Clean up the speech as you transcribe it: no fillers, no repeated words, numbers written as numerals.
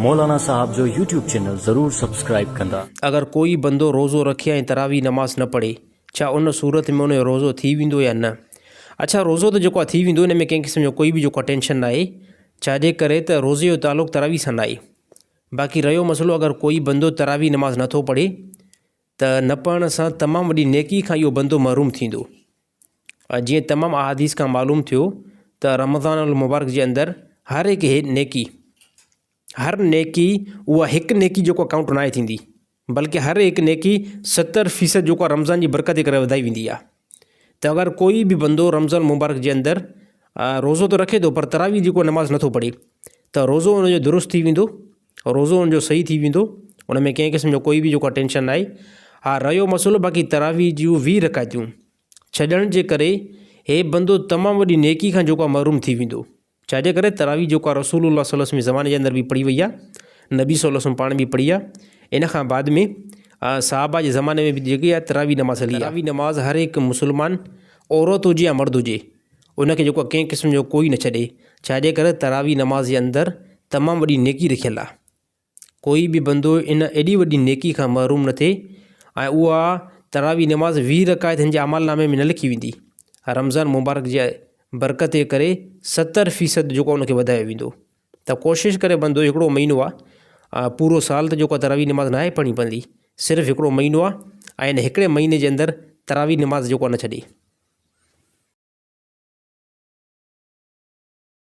مولانا صاحب جو YouTube channel ضرور سبسڪرائيب ڪندا. اگر ڪوئي بندو روزو رکي ۽ تراويح نماز نه پڙهي ڇا ان صورت ۾ ان جو روزو ٿي ويندو يا نه؟ اڇا روزو ته جيڪو آهي ٿي ويندو ان ۾ ڪنهن قسم جو ڪوئي به جيڪو آهي ٽينشن ناهي ڇا جي ڪري ته روزي جو تعلق تراويح سان ناهي باقي رهيو مسئلو اگر ڪوئي بندو تراويح نماز نٿو پڙهي ته نه پڙهڻ سان تمام وڏي نيڪي کان اهو بندو محروم ٿيندو ۽ جيئن تمام احاديث کان معلوم ٿيو ته رمضان المبارڪ جي اندر هر هڪ نيڪي هر نيڪي اها هڪ نيڪي جيڪو ڪائونٽ ناهي ٿيندي بلڪه هر هڪ نيڪي 70% جيڪو رمضان جي برڪت جي ڪري وڌائي ويندي آهي ته اگر ڪوئي به بندو رمضان مبارڪ جي اندر روزو ته رکي ٿو پر تراويح جي ڪو نماز نٿو پڙهي ته روزو ان جو درست ٿي ويندو روزو ان جو صحيح ٿي ويندو ان ۾ ڪنهن قسم جو ڪوئي به جيڪو ٽينشن ناهي ها رهيو مسئلو باقي تراويح جون 20 رڪعتيون ڇڏڻ جي ڪري هي بندو تمام وڏي نيڪي کان جيڪو محروم ٿي ويندو ڇا جي ڪري تراويح جيڪو آهي رسول الله صلي الله عليه وسلم جي زماني جي اندر به پڙهي وئي آهي نبي صلي الله عليه وسلم پاڻ به پڙهي آهي ان کان بعد ۾ صحابه جي زماني ۾ به جيڪي آهي تراويح نماز هلي آهي تراويح نماز هر هڪ مسلمان عورت هجي يا مرد هجي ان کي جيڪو ڪنهن قسم جو ڪوئي نه ڇڏي ڇا جي ڪري تراويح نماز جي اندر تمام وڏي نيڪي رکيل آهي ڪوئي به بندو ان ايڏي وڏي نيڪي کان محروم نه ٿئي ۽ اها تراويح نماز 20 رڪعت هن جي اعمال نامي ۾ نه لکي ويندي. رمضان مبارڪ جي برڪت جي ڪري 70 فيصد جيڪو ان کي وڌايو ويندو ته ڪوشش ڪري بندو هڪڙو مهينو آ پورو سال ته جيڪو تراويح نماز ناهي پڙهڻي پوندي صرف هڪڙو مهينو آ ۽ ان هڪڙي مهيني جي اندر تراويح نماز جيڪو نه ڇڏي.